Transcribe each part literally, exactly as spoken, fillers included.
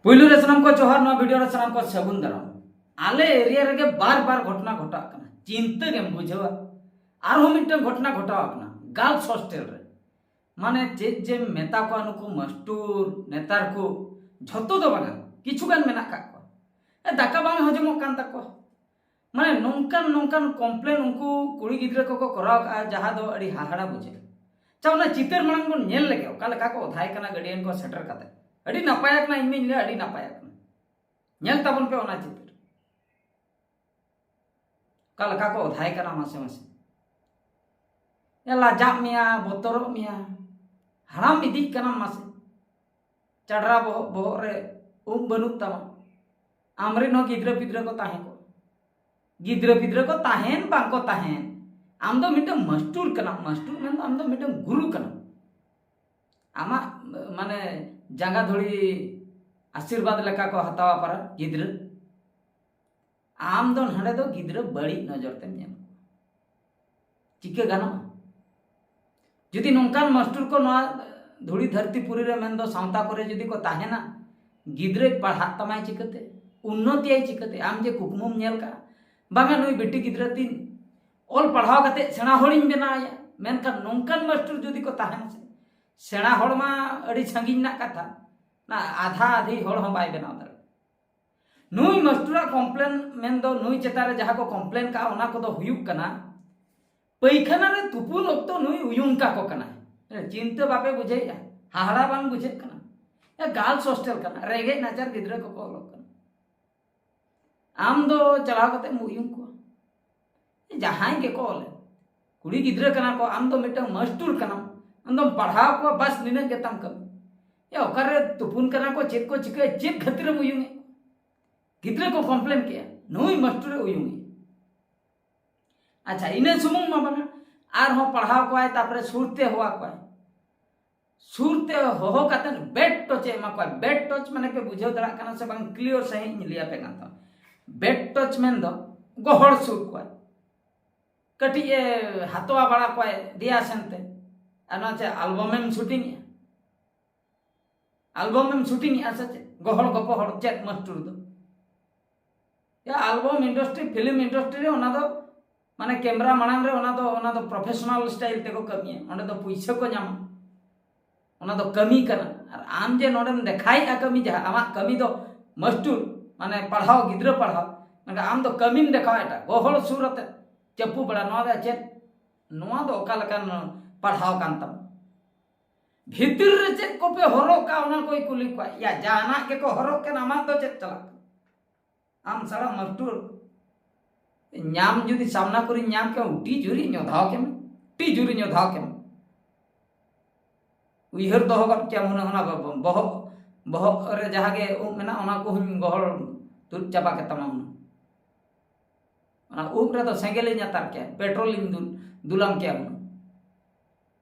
ᱯᱩᱭᱞᱩ ᱨᱮ ᱥᱟᱱᱟᱢ ᱠᱚ ᱡᱚᱦᱟᱨ, ᱱᱚᱣᱟ ᱵᱷᱤᱰᱤᱭᱳ ᱨᱮ ᱥᱟᱱᱟᱢ ᱠᱚ ᱥᱟᱹᱜᱩᱱ ᱫᱟᱨᱟᱢ᱾ ᱟᱞᱮ ᱮᱨᱤᱭᱟ ᱨᱮᱜᱮ ᱵᱟᱨ ᱵᱟᱨ ᱜᱷᱚᱴᱚᱱᱟ ᱜᱷᱚᱴᱟᱜ ᱠᱟᱱᱟ, ᱪᱤᱱᱛᱟᱹ ᱜᱮᱢ ᱵᱩᱡᱷᱟᱹᱣᱟ᱾ ᱟᱨᱦᱚᱸ ᱢᱤᱫᱴᱟᱝ ᱜᱷᱚᱴᱚᱱᱟ ᱜᱷᱚᱴᱟᱣ ᱟᱠᱟᱱᱟ ᱜᱟᱨᱞᱥ ᱦᱳᱥᱴᱮᱞ ᱨᱮ᱾ ᱢᱟᱱᱮ ᱪᱮᱫ ᱡᱮᱢ ᱢᱮᱛᱟ ᱠᱚᱣᱟ ᱱᱩᱠᱩ ᱢᱟᱥᱴᱩᱨ ᱱᱮᱛᱟᱨ ᱠᱚ, ᱡᱷᱚᱛᱚ ᱫᱚ ᱵᱟᱝᱟ, ᱠᱤᱪᱷᱩ ᱜᱟᱱ ᱢᱮᱱᱟᱜ ᱠᱟᱜ ᱠᱚᱣᱟ᱾ ᱮ, ᱫᱟᱠᱟ ᱵᱟᱝ ᱦᱚᱡᱚᱢᱚᱜ ᱠᱟᱱ ᱛᱟᱠᱚᱣᱟ᱾ ᱢᱟᱱᱮ ᱱᱚᱝᱠᱟᱱ ᱱᱚᱝᱠᱟᱱ ᱠᱚᱢᱯᱞᱮᱱ ᱩᱱᱠᱩ ᱠᱩᱲᱤ ᱜᱤᱫᱽᱨᱟᱹ ᱠᱚᱠᱚ ᱠᱚᱨᱟᱣ ᱠᱟᱜᱼᱟ, ᱡᱟᱦᱟᱸ ᱫᱚ ᱟᱹᱰᱤ ᱦᱟᱦᱟᱲᱟ ᱵᱩᱡᱷᱟᱹᱜᱼᱟ᱾ ᱟᱪᱪᱷᱟ, ᱚᱱᱟ ᱪᱤᱛᱟᱹᱨ ᱢᱟᱲᱟᱝ ᱵᱚᱱ ᱧᱮᱞ ᱞᱮᱜᱮ, ᱚᱠᱟ ᱞᱮᱠᱟ ᱠᱚ ᱚᱫᱷᱟᱭ ᱠᱟᱱᱟ ᱜᱟᱨᱰᱤᱭᱟᱱ ᱠᱚ ᱥᱮᱴᱮᱨ ᱠᱟᱛᱮ᱾ ᱟᱹᱰᱤ ᱱᱟᱯᱟᱭ ᱟᱠᱟᱱᱟ, ᱤᱧ ᱢᱟᱧ ᱞᱟᱹᱭᱟ ᱟᱹᱰᱤ ᱱᱟᱯᱟᱭ ᱟᱠᱟᱱᱟ᱾ ᱧᱮᱞ ᱛᱟᱵᱚᱱ ᱯᱮ ᱚᱱᱟ ᱪᱤᱛᱟᱹᱨ, ᱚᱠᱟ ᱞᱮᱠᱟ ᱠᱚ ᱚᱫᱷᱟᱭ ᱠᱟᱱᱟ ᱢᱟᱥᱮ ᱢᱟᱥᱮ᱾ ᱮ, ᱞᱟᱡᱟᱜ ᱢᱮᱭᱟ, ᱵᱚᱛᱚᱨᱚᱜ ᱢᱮᱭᱟ, ᱦᱟᱲᱟᱢ ᱤᱫᱤᱜ ᱠᱟᱱᱟᱢ ᱢᱟᱥᱮ᱾ ᱪᱟᱰᱨᱟ ᱵᱚᱦᱚᱜ, ᱵᱚᱦᱚᱜ ᱨᱮ ᱩᱵ ᱵᱟᱹᱱᱩᱜ ᱛᱟᱢᱟ᱾ ᱟᱢᱨᱮᱱ ᱦᱚᱸ ᱜᱤᱫᱽᱨᱟᱹ ᱯᱤᱫᱽᱨᱟᱹ ᱠᱚ ᱛᱟᱦᱮᱸ ᱠᱚᱜ, ᱜᱤᱫᱽᱨᱟᱹ ᱯᱤᱫᱽᱨᱟᱹ ᱠᱚ ᱛᱟᱦᱮᱱ ᱵᱟᱝ ᱠᱚ ᱛᱟᱦᱮᱱ, ᱟᱢ ᱫᱚ ᱢᱤᱫᱴᱟᱝ ᱢᱟᱥᱴᱩᱨ ᱠᱟᱱᱟᱢ᱾ ᱢᱟᱥᱴᱩᱨ ᱢᱮᱱᱫᱚ ᱟᱢ ᱫᱚ ᱢᱤᱫᱴᱟᱝ ᱜᱩᱨᱩ ᱠᱟᱱᱟᱢ᱾ ᱟᱢᱟᱜ, ᱢᱟᱱᱮ, ᱡᱟᱸᱜᱟ ᱫᱷᱩᱲᱤ ᱟᱥᱤᱨᱵᱟᱫᱽ ᱞᱮᱠᱟ ᱠᱚ ᱦᱟᱛᱟᱣᱟ ᱯᱟᱨᱟ ᱜᱤᱫᱽᱨᱟᱹ᱾ ᱟᱢ ᱫᱚ ᱱᱚᱰᱮ ᱫᱚ ᱜᱤᱫᱽᱨᱟᱹ ᱵᱟᱹᱲᱤᱡ ᱱᱚᱡᱚᱨ ᱛᱮᱢ ᱧᱮᱞ ᱠᱚᱣᱟ᱾ ᱪᱤᱠᱟᱹ ᱜᱟᱱᱚᱜᱼᱟ? ᱡᱩᱫᱤ ᱱᱚᱝᱠᱟᱱ ᱢᱟᱥᱴᱩᱨ ᱠᱚ ᱱᱚᱣᱟ ᱫᱷᱩᱲᱤ ᱫᱷᱟᱹᱨᱛᱤ ᱯᱩᱨᱤ ᱨᱮ, ᱢᱮᱱᱫᱚ ᱥᱟᱶᱛᱟ ᱠᱚᱨᱮ ᱡᱩᱫᱤ ᱠᱚ ᱛᱟᱦᱮᱱᱟ, ᱜᱤᱫᱽᱨᱟᱹᱭ ᱯᱟᱲᱦᱟᱜ ᱛᱟᱢᱟᱭ ᱪᱤᱠᱟᱹᱛᱮ? ᱩᱱᱱᱚᱛᱤᱭᱟᱭ ᱪᱤᱠᱟᱹᱛᱮ? ᱟᱢ ᱡᱮ ᱠᱩᱠᱢᱩᱢ ᱧᱮᱞ ᱠᱟᱜᱼᱟ, ᱵᱟᱝᱟ, ᱱᱩᱭ ᱵᱤᱴᱤ ᱜᱤᱫᱽᱨᱟᱹ ᱛᱤᱧ ᱚᱞ ᱯᱟᱲᱦᱟᱣ ᱠᱟᱛᱮ ᱥᱮᱬᱟ ᱦᱚᱲᱤᱧ ᱵᱮᱱᱟᱣᱮᱭᱟ, ᱢᱮᱱᱠᱷᱟᱱ ᱱᱚᱝᱠᱟᱱ ᱢᱟᱥᱴᱩᱨ ᱡᱩᱫᱤ ᱠᱚ ᱛᱟᱦᱮᱱᱟ ᱥᱮ, ᱥᱮᱬᱟ ᱦᱚᱲ ᱢᱟ ᱟᱹᱰᱤ ᱥᱟᱺᱜᱤᱧ ᱨᱮᱱᱟᱜ ᱠᱟᱛᱷᱟ, ᱚᱱᱟ ᱟᱫᱷᱟ ᱟᱫᱷᱤ ᱦᱚᱲ ᱦᱚᱸ ᱵᱟᱭ ᱵᱮᱱᱟᱣ ᱫᱟᱲᱮᱭᱟᱜᱼᱟ᱾ ᱱᱩᱭ ᱢᱟᱥᱴᱩᱨᱟᱜ ᱠᱚᱢᱯᱞᱮᱱ, ᱢᱮᱱᱫᱚ ᱱᱩᱭ ᱪᱮᱛᱟᱱ ᱨᱮ ᱡᱟᱦᱟᱸ ᱠᱚ ᱠᱚᱢᱯᱞᱮᱱ ᱠᱟᱜᱼᱟ, ᱚᱱᱟ ᱠᱚᱫᱚ ᱦᱩᱭᱩᱜ ᱠᱟᱱᱟ, ᱯᱟᱹᱭᱠᱷᱟᱱᱟ ᱨᱮ ᱛᱩᱯᱩᱱ ᱚᱠᱛᱚ ᱱᱩᱭ ᱩᱭᱩᱝ ᱠᱟᱠᱚ ᱠᱟᱱᱟᱭ᱾ ᱪᱤᱱᱛᱟᱹ ᱵᱟᱯᱮ ᱵᱩᱡᱷᱟᱹᱣᱮᱫᱼᱟ? ᱦᱟᱦᱟᱲᱟ ᱵᱟᱝ ᱵᱩᱡᱷᱟᱹᱜ ᱠᱟᱱᱟ? ᱮ, ᱜᱟᱨᱞᱥ ᱦᱳᱥᱴᱮᱞ ᱠᱟᱱᱟ, ᱨᱮᱸᱜᱮᱡ ᱱᱟᱪᱟᱨ ᱜᱤᱫᱽᱨᱟᱹ ᱠᱚᱠᱚ ᱚᱞᱚᱜ ᱠᱟᱱᱟ᱾ ᱟᱢ ᱫᱚ ᱪᱟᱞᱟᱣ ᱠᱟᱛᱮᱢ ᱩᱭᱩᱝ ᱠᱚᱣᱟ? ᱡᱟᱦᱟᱸᱭ ᱜᱮᱠᱚ ᱚᱞᱮ, ᱠᱩᱲᱤ ᱜᱤᱫᱽᱨᱟᱹ ᱠᱟᱱᱟ ᱠᱚ, ᱟᱢ ᱫᱚ ᱢᱤᱫᱴᱟᱝ ᱢᱟᱥᱴᱩᱨ ᱠᱟᱱᱟᱢ, ᱟᱢ ᱫᱚᱢ ᱯᱟᱲᱦᱟᱣ ᱠᱚᱣᱟ, ᱵᱟᱥ ᱱᱤᱱᱟᱹᱜ ᱜᱮᱛᱟᱢ ᱠᱟᱹᱢᱤ᱾ ᱮ, ᱚᱠᱟᱨᱮ ᱛᱩᱯᱩᱱ ᱠᱟᱱᱟ ᱠᱚ, ᱪᱮᱫ ᱠᱚ ᱪᱤᱠᱟᱹᱭᱟ, ᱪᱮᱫ ᱠᱷᱟᱹᱛᱤᱨᱮᱢ ᱩᱭᱩᱝᱮᱫ ᱠᱚᱣᱟ? ᱜᱤᱫᱽᱨᱟᱹ ᱠᱚ ᱠᱚᱢᱯᱞᱮᱱ ᱠᱮᱜᱼᱟ, ᱱᱩᱭ ᱢᱟᱥᱴᱩᱨᱮ ᱩᱭᱩᱝᱮ᱾ ᱟᱪᱪᱷᱟ, ᱤᱱᱟᱹ ᱥᱩᱢᱩᱝ ᱢᱟ ᱵᱟᱝᱟ, ᱟᱨᱦᱚᱸ ᱯᱟᱲᱦᱟᱣ ᱠᱚᱣᱟᱭ, ᱛᱟᱨᱯᱚᱨᱮ ᱥᱩᱨ ᱛᱮ ᱦᱚᱦᱚ ᱠᱚᱣᱟᱭ᱾ ᱥᱩᱨ ᱛᱮ ᱦᱚᱦᱚ ᱠᱟᱛᱮ ᱵᱮᱰ ᱴᱚᱪ ᱮ ᱮᱢᱟ ᱠᱚᱣᱟ᱾ ᱵᱮᱰ ᱴᱚᱪ ᱢᱟᱱᱮ ᱯᱮ ᱵᱩᱡᱷᱟᱹᱣ ᱫᱟᱲᱮᱭᱟᱜ ᱠᱟᱱᱟ ᱥᱮ ᱵᱟᱝ, ᱠᱞᱤᱭᱟᱨ ᱥᱟᱺᱦᱤᱡ ᱤᱧ ᱞᱟᱹᱭ ᱟᱯᱮ ᱠᱟᱱ ᱛᱟᱵᱚᱱᱟ᱾ ᱵᱮᱰ ᱴᱚᱪ ᱢᱮᱱᱫᱚ ᱜᱚᱦᱚᱲ ᱥᱩᱨ ᱠᱚᱣᱟᱭ, ᱠᱟᱹᱴᱤᱡ ᱮ ᱦᱟᱛᱣᱟ ᱵᱟᱲᱟ ᱠᱚᱣᱟᱭ, ᱫᱮᱭᱟ ᱥᱮᱱᱛᱮ, ᱟᱨ ᱱᱚᱣᱟ ᱪᱮ ᱟᱞᱵᱟᱢ ᱮᱢ ᱥᱩᱴᱤᱝ ᱮᱜᱼᱟ? ᱟᱞᱵᱚᱢ ᱮᱢ ᱥᱩᱴᱤᱝ ᱮᱜᱼᱟ ᱥᱮ ᱪᱮᱫ? ᱜᱚᱦᱚᱲ ᱜᱚᱯᱚᱦᱚᱲ ᱪᱮᱫ ᱢᱟᱥᱴᱩᱨ ᱫᱚ? ᱭᱟ, ᱟᱞᱵᱚᱢ ᱤᱱᱰᱟᱥᱴᱨᱤ, ᱯᱷᱤᱞᱢ ᱤᱱᱰᱟᱥᱴᱨᱤ ᱨᱮ ᱚᱱᱟ ᱫᱚ ᱢᱟᱱᱮ ᱠᱮᱢᱨᱟ ᱢᱟᱲᱟᱝ ᱨᱮ ᱚᱱᱟ ᱫᱚ, ᱚᱱᱟ ᱫᱚ ᱯᱨᱚᱯᱷᱮᱥᱚᱱᱟᱞ ᱥᱴᱟᱭᱤᱞ ᱛᱮᱠᱚ ᱠᱟᱹᱢᱤᱭᱟ, ᱚᱸᱰᱮ ᱫᱚ ᱯᱩᱭᱥᱟᱹ ᱠᱚ ᱧᱟᱢᱟ, ᱚᱱᱟ ᱫᱚ ᱠᱟᱹᱢᱤ ᱠᱟᱱᱟ᱾ ᱟᱨ ᱟᱢ ᱡᱮ ᱱᱚᱰᱮᱢ ᱫᱮᱠᱷᱟᱭᱮᱫᱼᱟ ᱠᱟᱹᱢᱤ, ᱡᱟᱦᱟᱸ ᱟᱢᱟᱜ ᱠᱟᱹᱢᱤ ᱫᱚ ᱢᱟᱥᱴᱩᱨ, ᱢᱟᱱᱮ ᱯᱟᱲᱦᱟᱣ, ᱜᱤᱫᱽᱨᱟᱹ ᱯᱟᱲᱦᱟᱣ, ᱢᱮᱱᱠᱷᱟᱱ ᱟᱢ ᱫᱚ ᱠᱟᱹᱢᱤᱢ ᱫᱮᱠᱷᱟᱣ ᱮᱴᱟᱜ, ᱜᱚᱦᱚᱲ ᱥᱩᱨ ᱟᱛᱮ ᱪᱟᱹᱯᱩ ᱵᱟᱲᱟ, ᱱᱚᱣᱟ ᱫᱚ ᱪᱮᱫ? ᱱᱚᱣᱟ ᱫᱚ ᱚᱠᱟ ᱞᱮᱠᱟᱱ ᱯᱟᱲᱦᱟᱣ ᱠᱟᱱ ᱛᱟᱢᱟ? ᱵᱷᱤᱛᱤᱨ ᱨᱮ ᱪᱮᱫ ᱠᱚᱯᱮ ᱦᱚᱨᱚᱜ ᱠᱟᱜᱼᱟ, ᱚᱱᱟ ᱠᱚᱭ ᱠᱩᱞᱤ ᱠᱚᱣᱟ᱾ ᱭᱟ, ᱡᱟᱦᱟᱱᱟᱜ ᱜᱮᱠᱚ ᱦᱚᱨᱚᱜ ᱠᱟᱱ, ᱟᱢᱟᱜ ᱫᱚ ᱪᱮᱫ ᱪᱟᱞᱟᱜ ᱠᱟᱱᱟ? ᱟᱢ ᱥᱟᱞᱟ ᱢᱟᱥᱴᱩᱨ ᱧᱟᱢ ᱡᱩᱫᱤ ᱥᱟᱢᱱᱟ ᱠᱚᱨᱮᱧ ᱧᱟᱢ ᱠᱮᱭᱟ, ᱩᱴᱤ ᱡᱩᱨᱤ ᱧᱚᱫᱷᱟᱣ ᱠᱮᱢ, ᱩᱴᱤ ᱡᱩᱨᱤ ᱧᱚᱫᱷᱟᱣ ᱠᱮᱢ᱾ ᱩᱭᱦᱟᱹᱨ ᱫᱚᱦᱚ ᱜᱚᱫ ᱠᱮᱭᱟᱢ ᱦᱩᱱᱟᱹᱝ, ᱚᱱᱟ ᱵᱚ-, ᱵᱚᱦᱚᱜ, ᱵᱚᱦᱚᱜ ᱨᱮ ᱡᱟᱦᱟᱸ ᱜᱮ ᱩᱵ ᱢᱮᱱᱟᱜᱼᱟ, ᱚᱱᱟ ᱠᱚᱦᱚᱸᱧ ᱜᱚᱦᱚᱲ ᱛᱩᱫ ᱪᱟᱵᱟ ᱠᱮᱛᱟᱢᱟ ᱦᱩᱱᱟᱹᱝ᱾ ᱚᱱᱟ ᱩᱵ ᱨᱮᱫᱚ ᱥᱮᱸᱜᱮᱞᱤᱧ ᱟᱛᱟᱨ ᱠᱮᱭᱟ, ᱯᱮᱴᱨᱳᱞᱤᱧ ᱫᱩᱞ, ᱫᱩᱞᱟᱢ ᱠᱮᱭᱟ ᱦᱩᱱᱟᱹᱝ᱾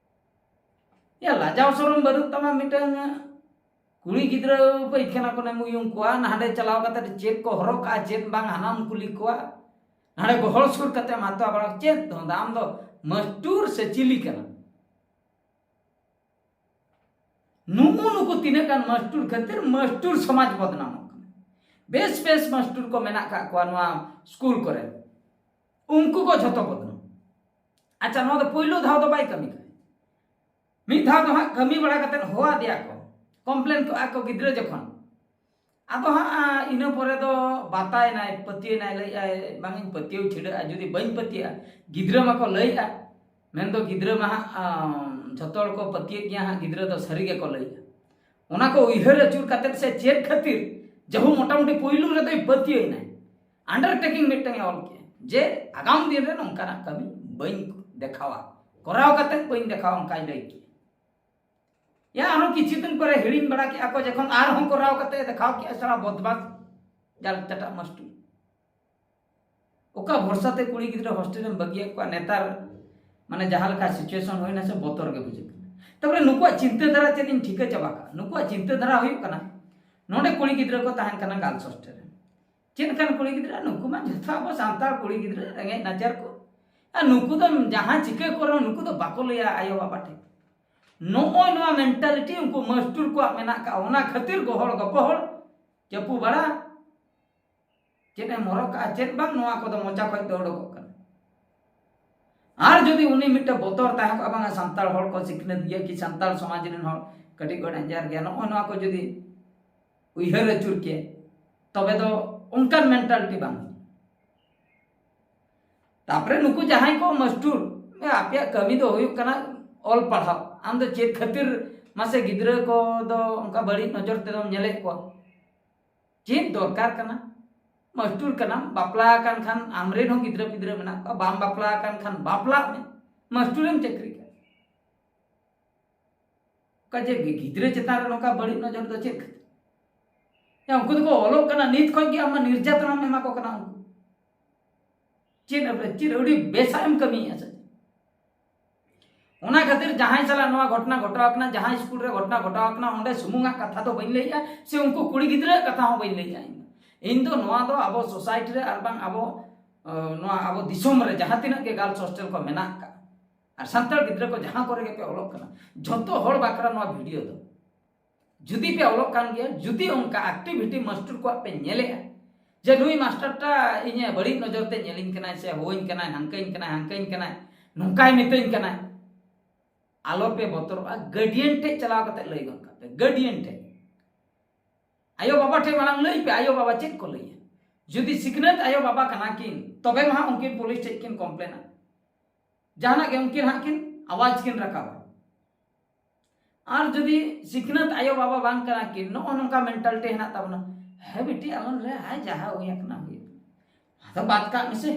ᱭᱟ, ᱞᱟᱡᱟᱣ ᱥᱚᱨᱚᱢ ᱵᱟᱹᱱᱩᱜ ᱛᱟᱢᱟ ᱢᱤᱫᱴᱟᱝ᱾ ᱠᱩᱲᱤ ᱜᱤᱫᱽᱨᱟᱹ ᱯᱟᱹᱭᱠᱷᱟᱱᱟ ᱠᱷᱚᱱᱮᱢ ᱩᱭᱩᱝ ᱠᱚᱣᱟ, ᱱᱟᱰᱮ ᱪᱟᱞᱟᱣ ᱠᱟᱛᱮ ᱪᱮᱫ ᱠᱚ ᱦᱚᱨᱚᱜ ᱠᱟᱜᱼᱟ, ᱪᱮᱫ ᱵᱟᱝ, ᱦᱟᱱᱟᱢ ᱠᱩᱞᱤ ᱠᱚᱣᱟ᱾ ᱱᱟᱰᱮ ᱜᱚᱦᱚᱲ ᱥᱩᱨ ᱠᱟᱛᱮ ᱢᱟᱛᱚ ᱟᱵᱟᱨ ᱪᱮᱫ ᱫᱚ ᱟᱢ ᱫᱚ ᱢᱟᱥᱴᱩᱨ ᱥᱮ ᱪᱤᱞᱤ ᱠᱟᱱᱟ? ᱱᱩᱠᱩ, ᱱᱩᱠᱩ ᱛᱤᱱᱟᱹᱜ ᱜᱟᱱ ᱢᱟᱥᱴᱩᱨ ᱠᱷᱟᱹᱛᱤᱨ ᱢᱟᱥᱴᱩᱨ ᱥᱚᱢᱟᱡᱽ ᱵᱚᱫᱱᱟᱢᱚᱜ ᱠᱟᱱᱟ᱾ ᱵᱮᱥ ᱵᱮᱥ ᱢᱟᱥᱴᱩᱨ ᱠᱚ ᱢᱮᱱᱟᱜ ᱠᱟᱜ ᱠᱚᱣᱟ ᱱᱚᱣᱟ ᱥᱠᱩᱞ ᱠᱚᱨᱮ, ᱩᱱᱠᱩ ᱠᱚ ᱡᱷᱚᱛᱚ ᱵᱚᱫᱱᱟᱢ᱾ ᱟᱪᱪᱷᱟ, ᱱᱚᱣᱟ ᱫᱚ ᱯᱳᱭᱞᱳ ᱫᱷᱟᱣ ᱫᱚ ᱵᱟᱭ ᱠᱟᱹᱢᱤ ᱠᱟᱱᱟ᱾ ᱢᱤᱫ ᱫᱷᱟᱣ ᱫᱚ ᱦᱟᱸᱜ ᱠᱟᱹᱢᱤ ᱵᱟᱲᱟ ᱠᱟᱛᱮ ᱦᱚᱦᱚ ᱟᱫᱮᱭᱟ ᱠᱚ, ᱠᱚᱢᱯᱞᱮᱱ ᱠᱚᱜᱼᱟ ᱠᱚ ᱜᱤᱫᱽᱨᱟᱹ ᱡᱚᱠᱷᱚᱱ᱾ ᱟᱫᱚ ᱦᱟᱸᱜ, ᱟ, ᱤᱱᱟᱹ ᱯᱚᱨᱮ ᱫᱚ ᱵᱟᱛᱟᱭᱮᱱᱟᱭ, ᱯᱟᱹᱛᱭᱟᱹᱣᱮᱱᱟᱭ, ᱞᱟᱹᱭᱮᱫᱼᱟᱭ, "ᱵᱟᱝ, ᱤᱧ ᱯᱟᱹᱛᱭᱟᱹᱣ ᱪᱷᱤᱰᱟᱹᱜᱼᱟ ᱡᱩᱫᱤ ᱵᱟᱹᱧ ᱯᱟᱹᱛᱭᱟᱹᱜᱼᱟ᱾ ᱜᱤᱫᱽᱨᱟᱹ ᱢᱟᱠᱚ ᱞᱟᱹᱭᱮᱫᱼᱟ, ᱢᱮᱱᱫᱚ ᱜᱤᱫᱽᱨᱟᱹ ᱢᱟ ᱦᱟᱸᱜ, ᱟ, ᱡᱷᱚᱛᱚ ᱦᱚᱲ ᱠᱚ ᱯᱟᱹᱛᱭᱟᱹᱜ ᱜᱮᱭᱟ ᱦᱟᱸᱜ, ᱜᱤᱫᱽᱨᱟᱹ ᱫᱚ ᱥᱟᱹᱨᱤ ᱜᱮᱠᱚ ᱞᱟᱹᱭᱮᱫᱼᱟ᱾" ᱚᱱᱟ ᱠᱚ ᱩᱭᱦᱟᱹᱨ ᱟᱹᱪᱩᱨ ᱠᱟᱛᱮ ᱥᱮ ᱪᱮᱫ ᱠᱷᱟᱹᱛᱤᱨ, ᱡᱟᱹᱦᱩ ᱢᱚᱴᱟᱢᱩᱴᱤ ᱯᱩᱭᱞᱩ ᱨᱮᱫᱚᱭ ᱯᱟᱹᱛᱭᱟᱹᱣ ᱮᱱᱟᱭ, undertaking ᱢᱤᱫᱴᱟᱝ ᱮ ᱚᱞ ᱠᱮᱜᱼᱟ ᱡᱮ ᱟᱜᱟᱢ ᱫᱤᱱ ᱨᱮ ᱱᱚᱝᱠᱟᱱᱟᱜ ᱠᱟᱹᱢᱤ ᱵᱟᱹᱧ ᱫᱮᱠᱷᱟᱣᱟ, ᱠᱚᱨᱟᱣ ᱠᱟᱛᱮ ᱵᱟᱹᱧ ᱫᱮᱠᱷᱟᱣᱟ, ᱚᱱᱠᱟᱭ ᱞᱟᱹᱭ ᱠᱮᱜᱼᱟ᱾ ᱭᱟ, ᱟᱨᱦᱚᱸ ᱠᱤᱪᱷᱩ ᱫᱤᱱ ᱯᱚᱨᱮ ᱦᱤᱲᱤᱧ ᱵᱟᱲᱟ ᱠᱮᱜᱼᱟ ᱠᱚ, ᱡᱚᱠᱷᱚᱱ ᱟᱨᱦᱚᱸ ᱠᱚᱨᱟᱣ ᱠᱟᱛᱮ ᱫᱮᱠᱷᱟᱣ ᱠᱮᱜᱼᱟ, ᱥᱟᱞᱟ ᱵᱚᱫᱢᱟᱥ ᱡᱟᱞ ᱪᱟᱴᱟᱜ ᱢᱟᱥᱴᱩᱨ᱾ ᱚᱠᱟ ᱵᱷᱚᱨᱥᱟ ᱛᱮ ᱠᱩᱲᱤ ᱜᱤᱫᱽᱨᱟᱹ ᱦᱳᱥᱴᱮᱞ ᱨᱮᱢ ᱵᱟᱹᱜᱤᱭᱮᱫ ᱠᱚᱣᱟ? ᱱᱮᱛᱟᱨ ᱢᱟᱱᱮ ᱡᱟᱦᱟᱸ ᱞᱮᱠᱟ situation ᱦᱩᱭᱱᱟ ᱥᱮ, ᱵᱚᱛᱚᱨ ᱜᱮ ᱵᱩᱡᱷᱟᱹᱜ ᱠᱟᱱᱟ᱾ ᱛᱟᱨᱯᱚᱨᱮ ᱱᱩᱠᱩᱣᱟᱜ ᱪᱤᱱᱛᱟᱹ ᱫᱷᱟᱨᱟ ᱪᱮᱫ ᱤᱧ ᱴᱷᱤᱠᱟᱹ ᱪᱟᱵᱟ ᱠᱟᱜᱼᱟ᱾ ᱱᱩᱠᱩᱣᱟᱜ ᱪᱤᱱᱛᱟᱹ ᱫᱷᱟᱨᱟ ᱦᱩᱭᱩᱜ ᱠᱟᱱᱟ, ᱱᱚᱰᱮ ᱠᱩᱲᱤ ᱜᱤᱫᱽᱨᱟᱹ ᱠᱚ ᱛᱟᱦᱮᱱ ᱠᱟᱱᱟ girls hostel ᱨᱮ, ᱪᱮᱫ ᱞᱮᱠᱟᱱ ᱠᱩᱲᱤ ᱜᱤᱫᱽᱨᱟᱹ? ᱱᱩᱠᱩ ᱢᱟ ᱡᱚᱛᱚ ᱟᱵᱚ ᱥᱟᱱᱛᱟᱲ ᱠᱩᱲᱤ ᱜᱤᱫᱽᱨᱟᱹ, ᱨᱮᱸᱜᱮᱡ ᱱᱟᱪᱟᱨ ᱠᱚ᱾ ᱟᱨ ᱱᱩᱠᱩ ᱫᱚ ᱡᱟᱦᱟᱸ ᱪᱤᱠᱟᱹ ᱠᱚ ᱨᱮᱦᱚᱸ ᱱᱩᱠᱩ ᱫᱚ ᱵᱟᱠᱚ ᱞᱟᱹᱭᱟ ᱟᱭᱳ ᱵᱟᱵᱟ ᱴᱷᱮᱱ᱾ ᱱᱚᱜᱼᱚᱭ ᱱᱚᱣᱟ ᱢᱮᱱᱴᱟᱞᱤᱴᱤ ᱩᱱᱠᱩ ᱢᱟᱥᱴᱩᱨ ᱠᱚᱣᱟᱜ ᱢᱮᱱᱟᱜ ᱠᱟᱜᱼᱟ᱾ ᱚᱱᱟ ᱠᱷᱟᱹᱛᱤᱨ ᱜᱚᱦᱚᱲ ᱜᱚᱯᱚᱦᱚᱲ, ᱪᱟᱹᱯᱩ ᱵᱟᱲᱟ, ᱪᱮᱫ ᱮᱢ ᱦᱚᱨᱚᱜ ᱠᱟᱜᱼᱟ ᱪᱮᱫ ᱵᱟᱝ, ᱱᱚᱣᱟ ᱠᱚᱫᱚ ᱢᱚᱪᱟ ᱠᱷᱚᱡ ᱫᱚ ᱩᱰᱩᱠᱚᱜ ᱠᱟᱱᱟ᱾ ᱟᱨ ᱡᱩᱫᱤ ᱩᱱᱤ ᱢᱤᱫᱴᱮᱱ ᱵᱚᱛᱚᱨ ᱛᱟᱦᱮᱸ ᱠᱚᱜᱼᱟ, ᱵᱟᱝᱟ ᱥᱟᱱᱛᱟᱲ ᱦᱚᱲ ᱠᱚ ᱥᱤᱠᱷᱱᱟᱹᱛ ᱜᱮᱭᱟ ᱠᱤ ᱥᱟᱱᱛᱟᱲ ᱥᱚᱢᱟᱡᱽ ᱨᱮᱱ ᱦᱚᱲ ᱠᱟᱹᱴᱤᱡ ᱠᱚ ᱰᱮᱧᱡᱟᱨ ᱜᱮᱭᱟ, ᱱᱚᱜᱼᱚᱭ ᱱᱚᱣᱟ ᱠᱚ ᱡᱩᱫᱤ ᱩᱭᱦᱟᱹᱨ ᱟᱹᱪᱩᱨ ᱠᱮ, ᱛᱚᱵᱮ ᱫᱚ ᱚᱱᱠᱟᱱ ᱢᱮᱱᱴᱟᱞᱤᱴᱤ ᱵᱟᱝ ᱦᱩᱭᱩᱜᱼᱟ᱾ ᱛᱟᱯᱚᱨᱮ ᱱᱩᱠᱩ ᱡᱟᱦᱟᱸᱭ ᱠᱚ ᱢᱟᱥᱴᱩᱨ, ᱟᱯᱮᱭᱟᱜ ᱠᱟᱹᱢᱤ ᱫᱚ ᱦᱩᱭᱩᱜ ᱠᱟᱱᱟ ᱚᱞ ᱯᱟᱲᱦᱟᱣ᱾ ᱟᱢ ᱫᱚ ᱪᱮᱫ ᱠᱷᱟᱹᱛᱤᱨ ᱢᱟᱥᱮ ᱜᱤᱫᱽᱨᱟᱹ ᱠᱚ ᱫᱚ ᱚᱱᱠᱟ ᱵᱟᱹᱲᱤᱡ ᱱᱚᱡᱚᱨ ᱛᱮᱫᱚᱢ ᱧᱮᱞᱮᱫ ᱠᱚᱣᱟ? ᱪᱮᱫ ᱫᱚᱨᱠᱟᱨ ᱠᱟᱱᱟ? ᱢᱟᱥᱴᱩᱨ ᱠᱟᱱᱟᱢ, ᱵᱟᱯᱞᱟ ᱟᱠᱟᱱ ᱠᱷᱟᱱ ᱟᱢᱨᱮᱱ ᱦᱚᱸ ᱜᱤᱫᱽᱨᱟᱹ ᱯᱤᱫᱽᱨᱟᱹ ᱢᱮᱱᱟᱜ ᱠᱚᱣᱟ, ᱵᱟᱢ ᱵᱟᱯᱞᱟ ᱟᱠᱟᱱ ᱠᱷᱟᱱ ᱵᱟᱯᱞᱟᱜ ᱢᱮ, ᱢᱟᱥᱴᱩᱨᱮᱢ ᱪᱟᱹᱠᱨᱤ ᱠᱟᱱᱟ᱾ ᱚᱠᱟ ᱡᱮ ᱜᱤᱫᱽᱨᱟᱹ ᱪᱮᱛᱟᱱ ᱨᱮ ᱱᱚᱝᱠᱟ ᱵᱟᱹᱲᱤᱡ ᱱᱚᱡᱚᱨ ᱫᱚ ᱪᱮᱫ ᱠᱷᱟᱹᱛᱤᱨ? ᱭᱟ, ᱩᱱᱠᱩ ᱫᱚᱠᱚ ᱚᱞᱚᱜ ᱠᱟᱱᱟ, ᱱᱤᱛ ᱠᱷᱚᱱ ᱜᱮ ᱟᱢ ᱢᱟ ᱱᱤᱨᱡᱟᱛᱚᱱᱟᱢ ᱮᱢᱟ ᱠᱚ ᱠᱟᱱᱟ᱾ ᱩᱱᱠᱩ ᱪᱮᱫ ᱮᱢ ᱪᱮᱫ ᱟᱹᱰᱤ ᱵᱮᱥᱟᱜ ᱮᱢ ᱠᱟᱹᱢᱤᱭᱮᱫᱼᱟ ᱥᱮ? ᱚᱱᱟ ᱠᱷᱟᱹᱛᱤᱨ ᱡᱟᱦᱟᱸᱭ ᱥᱟᱞᱟᱜ ᱱᱚᱣᱟ ᱜᱷᱚᱴᱚᱱᱟ ᱜᱷᱚᱴᱟᱣ ᱟᱠᱟᱱᱟ, ᱡᱟᱦᱟᱸ ᱥᱠᱩᱞ ᱨᱮ ᱜᱷᱚᱴᱚᱱᱟ ᱜᱷᱚᱴᱟᱣ ᱟᱠᱟᱱᱟ, ᱚᱸᱰᱮ ᱥᱩᱢᱩᱝᱟᱜ ᱠᱟᱛᱷᱟ ᱫᱚ ᱵᱟᱹᱧ ᱞᱟᱹᱭᱮᱫᱼᱟ, ᱥᱮ ᱩᱱᱠᱩ ᱠᱩᱲᱤ ᱜᱤᱫᱽᱨᱟᱹᱣᱟᱜ ᱠᱟᱛᱷᱟ ᱦᱚᱸ ᱵᱟᱹᱧ ᱞᱟᱹᱭᱮᱫᱼᱟ᱾ ᱤᱧ ᱫᱚ, ᱤᱧ ᱫᱚ ᱱᱚᱣᱟ ᱫᱚ ᱟᱵᱚ ᱥᱳᱥᱟᱭᱴᱤ ᱨᱮ ᱟᱨ ᱵᱟᱝ ᱟᱵᱚ, ᱟᱸ, ᱱᱚᱣᱟ ᱟᱵᱚ ᱫᱤᱥᱚᱢ ᱨᱮ ᱡᱟᱦᱟᱸ ᱛᱤᱱᱟᱹᱜ ᱜᱮ ᱜᱟᱨᱞᱥ ᱦᱳᱥᱴᱮᱞ ᱠᱚ ᱢᱮᱱᱟᱜ ᱟᱠᱟᱫ, ᱟᱨ ᱥᱟᱱᱛᱟᱲ ᱜᱤᱫᱽᱨᱟᱹ ᱠᱚ ᱡᱟᱦᱟᱸ ᱠᱚᱨᱮ ᱜᱮᱯᱮ ᱚᱞᱚᱜ ᱠᱟᱱᱟ, ᱡᱷᱚᱛᱚ ᱦᱚᱲ ᱵᱟᱠᱷᱨᱟ ᱱᱚᱣᱟ ᱵᱷᱤᱰᱤᱭᱳ ᱫᱚ᱾ ᱡᱩᱫᱤ ᱯᱮ ᱚᱞᱚᱜ ᱠᱟᱱ ᱜᱮᱭᱟ, ᱡᱩᱫᱤ ᱚᱱᱠᱟ ᱮᱠᱴᱤᱵᱷᱤᱴᱤ ᱢᱟᱥᱴᱟᱨ ᱠᱚᱣᱟᱜ ᱯᱮ ᱧᱮᱞᱮᱜᱼᱟ, ᱡᱮ ᱱᱩᱭ ᱢᱟᱥᱴᱟᱨᱴᱟ ᱤᱧᱮ ᱵᱟᱹᱲᱤᱡ ᱱᱚᱡᱚᱨ ᱛᱮ ᱧᱮᱞᱤᱧ ᱠᱟᱱᱟᱭ, ᱥᱮ ᱦᱳᱭᱟᱹᱧ ᱠᱟᱱᱟᱭ, ᱦᱟᱱᱠᱟᱹᱧ ᱠᱟᱱᱟᱭ, ᱦᱟᱱᱠᱟᱹᱧ ᱠᱟᱱᱟᱭ, ᱱᱚᱝᱠᱟᱭ ᱢᱤᱛᱟᱹᱧ ᱠᱟᱱᱟᱭ, ᱟᱞᱚ ᱯᱮ ᱵᱚᱛᱚᱨᱚᱜᱼᱟ᱾ ᱜᱟᱨᱰᱤᱭᱟᱱ ᱴᱷᱮᱡ ᱪᱟᱞᱟᱣ ᱠᱟᱛᱮ ᱞᱟᱹᱭ ᱜᱚᱫ ᱠᱟᱜ ᱯᱮ, ᱜᱟᱨᱰᱤᱭᱟᱱ ᱴᱷᱮᱡ᱾ ᱟᱭᱳ ᱵᱟᱵᱟ ᱴᱷᱮᱡ ᱢᱟᱲᱟᱝ ᱞᱟᱹᱭ ᱯᱮ, ᱟᱭᱳ ᱵᱟᱵᱟ ᱪᱮᱫ ᱠᱚ ᱞᱟᱹᱭᱟ᱾ ᱡᱩᱫᱤ ᱥᱤᱠᱷᱱᱟᱹᱛ ᱟᱭᱳ ᱵᱟᱵᱟ ᱠᱟᱱᱟ ᱠᱤᱱ, ᱛᱚᱵᱮ ᱢᱟ ᱦᱟᱸᱜ ᱩᱱᱠᱤᱱ ᱯᱩᱞᱤᱥ ᱴᱷᱮᱡ ᱠᱤᱱ ᱠᱚᱢᱯᱞᱮᱱᱟ, ᱡᱟᱦᱟᱱᱟᱜ ᱜᱮ ᱩᱱᱠᱤᱱ ᱦᱟᱸᱜ ᱠᱤᱱ ᱟᱣᱟᱡᱽ ᱠᱤᱱ ᱨᱟᱠᱟᱵᱟ᱾ ᱟᱨ ᱡᱩᱫᱤ ᱥᱤᱠᱷᱱᱟᱹᱛ ᱟᱭᱳ ᱵᱟᱵᱟ ᱵᱟᱝ ᱠᱟᱱᱟ ᱠᱤᱱ, ᱱᱚᱜᱼᱚ ᱱᱚᱝᱠᱟ ᱢᱮᱱᱴᱟᱞᱤᱴᱤ ᱦᱮᱱᱟᱜ ᱛᱟᱵᱚᱱᱟ, "ᱦᱮᱸ ᱵᱤᱴᱤ, ᱟᱞᱚᱢ ᱞᱟᱹᱭᱟ, ᱦᱟᱭ, ᱡᱟᱦᱟᱸ ᱦᱩᱭ ᱟᱠᱟᱱᱟ ᱦᱩᱭ ᱟᱠᱟᱱᱟ, ᱟᱫᱚ ᱵᱟᱫ ᱠᱟᱜ ᱢᱮᱥᱮ᱾"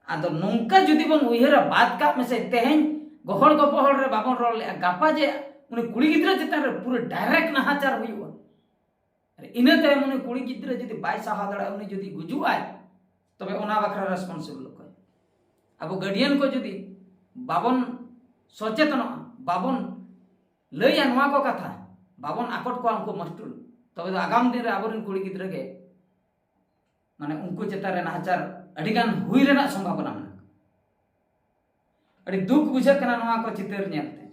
ᱟᱫᱚ ᱱᱚᱝᱠᱟ ᱡᱩᱫᱤ ᱵᱚᱱ ᱩᱭᱦᱟᱹᱨᱟ, "ᱵᱟᱫ ᱠᱟᱜ ᱢᱮᱥᱮ, ᱛᱮᱦᱮᱧ ᱜᱚᱦᱚᱲ ᱜᱚᱯᱚᱦᱚᱲ ᱨᱮ ᱵᱟᱵᱚᱱ ᱨᱚᱲ ᱞᱮᱜᱼᱟ, ᱜᱟᱯᱟ ᱡᱮ ᱩᱱᱤ ᱠᱩᱲᱤ ᱜᱤᱫᱽᱨᱟᱹ ᱪᱮᱛᱟᱱ ᱨᱮ ᱯᱩᱨᱟᱹ ᱰᱟᱭᱨᱮᱠᱴ ᱱᱟᱦᱟᱪᱟᱨ ᱦᱩᱭᱩᱜᱼᱟ, ᱟᱨ ᱤᱱᱟᱹ ᱛᱟᱭᱚᱢ ᱩᱱᱤ ᱠᱩᱲᱤ ᱜᱤᱫᱽᱨᱟᱹ ᱡᱩᱫᱤ ᱵᱟᱭ ᱥᱟᱦᱟᱣ ᱫᱟᱲᱮᱭᱟᱜᱼᱟ, ᱩᱱᱤ ᱡᱩᱫᱤ ᱜᱩᱡᱩᱜ ᱟᱭ, ᱛᱚᱵᱮ ᱚᱱᱟ ᱵᱟᱠᱷᱨᱟ ᱨᱮᱥᱯᱚᱱᱥᱤᱵᱚᱞ ᱚᱠᱚᱭ?" ᱟᱵᱚ ᱜᱟᱨᱰᱤᱭᱟᱱ ᱠᱚ ᱡᱩᱫᱤ ᱵᱟᱵᱚᱱ ᱥᱚᱪᱮᱛᱚᱱᱚᱜᱼᱟ, ᱵᱟᱵᱚᱱ ᱞᱟᱹᱭᱟ ᱱᱚᱣᱟ ᱠᱚ ᱠᱟᱛᱷᱟ, ᱵᱟᱵᱚᱱ ᱟᱠᱚᱴ ᱠᱚᱣᱟ ᱩᱱᱠᱩ ᱢᱟᱥᱴᱩᱨ, ᱛᱚᱵᱮ ᱫᱚ ᱟᱜᱟᱢ ᱫᱤᱱ ᱨᱮ ᱟᱵᱚᱨᱮᱱ ᱠᱩᱲᱤ ᱜᱤᱫᱽᱨᱟᱹ ᱜᱮ, ᱢᱟᱱᱮ, ᱩᱱᱠᱩ ᱪᱮᱛᱟᱱ ᱨᱮ ᱱᱟᱦᱟᱪᱟᱨ ᱟᱹᱰᱤᱜᱟᱱ ᱦᱩᱭ ᱨᱮᱱᱟᱜ ᱥᱚᱢᱵᱷᱟᱵᱚᱱᱟ ᱢᱮᱱᱟᱜᱼᱟ᱾ ᱟᱹᱰᱤ ᱫᱩᱠ ᱵᱩᱡᱷᱟᱹᱜ ᱠᱟᱱᱟ ᱱᱚᱣᱟ ᱠᱚ ᱪᱤᱛᱟᱹᱨ ᱧᱮᱞᱛᱮ᱾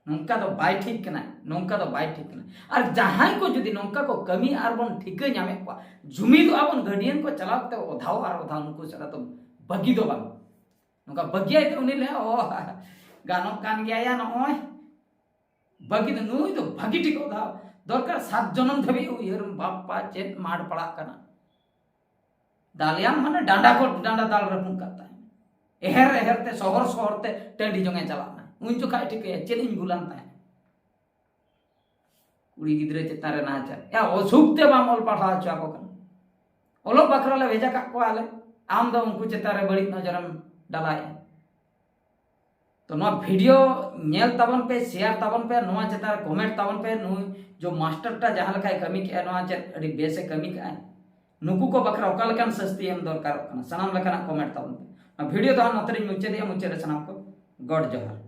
ᱱᱚᱝᱠᱟ ᱫᱚ ᱵᱟᱭ ᱴᱷᱤᱠ ᱠᱟᱱᱟ, ᱱᱚᱝᱠᱟ ᱫᱚ ᱵᱟᱭ ᱴᱷᱤᱠ ᱠᱟᱱᱟ᱾ ᱟᱨ ᱡᱟᱦᱟᱸᱭ ᱠᱚ ᱡᱩᱫᱤ ᱱᱚᱝᱠᱟ ᱠᱚ ᱠᱟᱹᱢᱤᱭᱟ ᱟᱨ ᱵᱚᱱ ᱴᱷᱤᱠᱟᱹ ᱧᱟᱢᱮᱫ ᱠᱚᱣᱟ, ᱡᱩᱢᱤᱫᱚᱜᱼᱟ ᱵᱚᱱ, ᱜᱟᱹᱰᱤᱭᱟᱱ ᱠᱚ ᱪᱟᱞᱟᱣ ᱠᱟᱛᱮ ᱚᱫᱷᱟᱣ ᱟᱨ ᱚᱫᱷᱟᱣ ᱱᱩᱠᱩ ᱥᱟᱞᱟᱜ ᱫᱚ ᱵᱟᱹᱜᱤ ᱫᱚ ᱵᱟᱝ᱾ ᱱᱚᱝᱠᱟ ᱵᱟᱹᱜᱤᱭᱟᱭ ᱛᱮ ᱩᱱᱤ ᱞᱟᱹᱭᱟ, "ᱚ, ᱜᱟᱱᱚᱜ ᱠᱟᱱ ᱜᱮᱭᱟ ᱭᱟ ᱱᱚᱜᱼᱚᱭ, ᱵᱟᱹᱜᱤ ᱫᱚ, ᱱᱩᱭ ᱫᱚ ᱵᱷᱟᱹᱜᱤ ᱴᱷᱤᱠ ᱚᱫᱷᱟᱣ ᱫᱚᱨᱠᱟᱨ, ᱥᱟᱛ ᱡᱚᱱᱚᱢ ᱫᱷᱟᱹᱵᱤᱡ ᱩᱭᱦᱟᱹᱨ ᱵᱟᱯᱯᱟ ᱪᱮᱫ ᱢᱟᱴ ᱯᱟᱲᱟᱜ ᱠᱟᱱᱟ, ᱫᱟᱞᱮᱭᱟᱢ ᱢᱟᱱᱮ ᱰᱟᱸᱰᱟ ᱠᱚ, ᱰᱟᱸᱰᱟ ᱫᱟᱞ ᱨᱟᱹᱯᱩᱫ ᱠᱟᱜ ᱛᱟᱭ, ᱮᱦᱮᱨ ᱮᱦᱮᱨ ᱛᱮ ᱥᱚᱦᱚᱨ ᱥᱚᱦᱚᱨ ᱛᱮ ᱴᱟᱺᱰᱤ ᱡᱚᱝᱮ ᱪᱟᱞᱟᱜ ᱢᱟ, ᱩᱱ ᱡᱚᱠᱷᱟᱡ ᱴᱷᱤᱠᱟᱹᱭᱟ ᱪᱮᱫ ᱤᱧ ᱵᱷᱩᱞᱟᱱ ᱛᱟᱦᱮᱸᱫ, ᱠᱩᱲᱤ ᱜᱤᱫᱽᱨᱟᱹ ᱪᱮᱛᱟᱱ ᱨᱮ ᱱᱟᱦᱟᱪᱟᱨ, ᱭᱟ ᱚᱥᱩᱠ ᱛᱮ ᱵᱟᱢ ᱚᱞ ᱯᱟᱲᱦᱟᱣ ᱦᱚᱪᱚ ᱟᱠᱚ ᱠᱟᱱᱟ, ᱚᱞᱚᱜ ᱵᱟᱠᱷᱨᱟ ᱞᱮ ᱵᱷᱮᱡᱟ ᱠᱟᱜ ᱠᱚᱣᱟ ᱟᱞᱮ, ᱟᱢ ᱫᱚ ᱩᱱᱠᱩ ᱪᱮᱛᱟᱱ ᱨᱮ ᱵᱟᱹᱲᱤᱡ ᱱᱚᱡᱚᱨᱮᱢ ᱰᱟᱞᱟᱭᱮᱫᱼᱟ᱾ ᱛᱚ ᱱᱚᱣᱟ ᱵᱷᱤᱰᱤᱭᱳ ᱧᱮᱞ ᱛᱟᱵᱚᱱ ᱯᱮ, ᱥᱮᱭᱟᱨ ᱛᱟᱵᱚᱱ ᱯᱮ, ᱱᱚᱣᱟ ᱪᱮᱛᱟᱱ ᱨᱮ ᱠᱚᱢᱮᱱᱴ ᱛᱟᱵᱚᱱ ᱯᱮ, ᱱᱩᱭ ᱡᱚ ᱢᱟᱥᱴᱟᱨ ᱴᱟ ᱡᱟᱦᱟᱸ ᱞᱮᱠᱟᱭ ᱠᱟᱹᱢᱤ ᱠᱮᱜᱼᱟ, ᱱᱚᱣᱟ ᱪᱮᱫ ᱟᱹᱰᱤ ᱵᱮᱥᱮ ᱠᱟᱹᱢᱤ ᱠᱮᱜᱼᱟ, ᱱᱩᱠᱩ ᱠᱚ ᱵᱟᱠᱷᱨᱟ ᱚᱠᱟ ᱞᱮᱠᱟᱱ ᱥᱟᱹᱥᱛᱤ ᱮᱢ ᱫᱚᱨᱠᱟᱨᱚᱜ ᱠᱟᱱᱟ, ᱥᱟᱱᱟᱢ ᱞᱮᱠᱟᱱᱟᱜ ᱠᱚᱢᱮᱱᱴ ᱛᱟᱵᱚᱱ ᱯᱮ᱾ ᱱᱚᱣᱟ ᱵᱷᱤᱰᱤᱭᱳ ᱫᱚ ᱦᱟᱸᱜ ᱱᱚᱛᱮ ᱨᱤᱧ ᱢᱩᱪᱟᱹᱫᱮᱜᱼᱟ, ᱢᱩᱪᱟᱹᱫ ᱨᱮ ᱥᱟᱱᱟᱢ ᱠᱚ ᱜᱚᱰ ᱡᱚᱦᱟᱨ᱾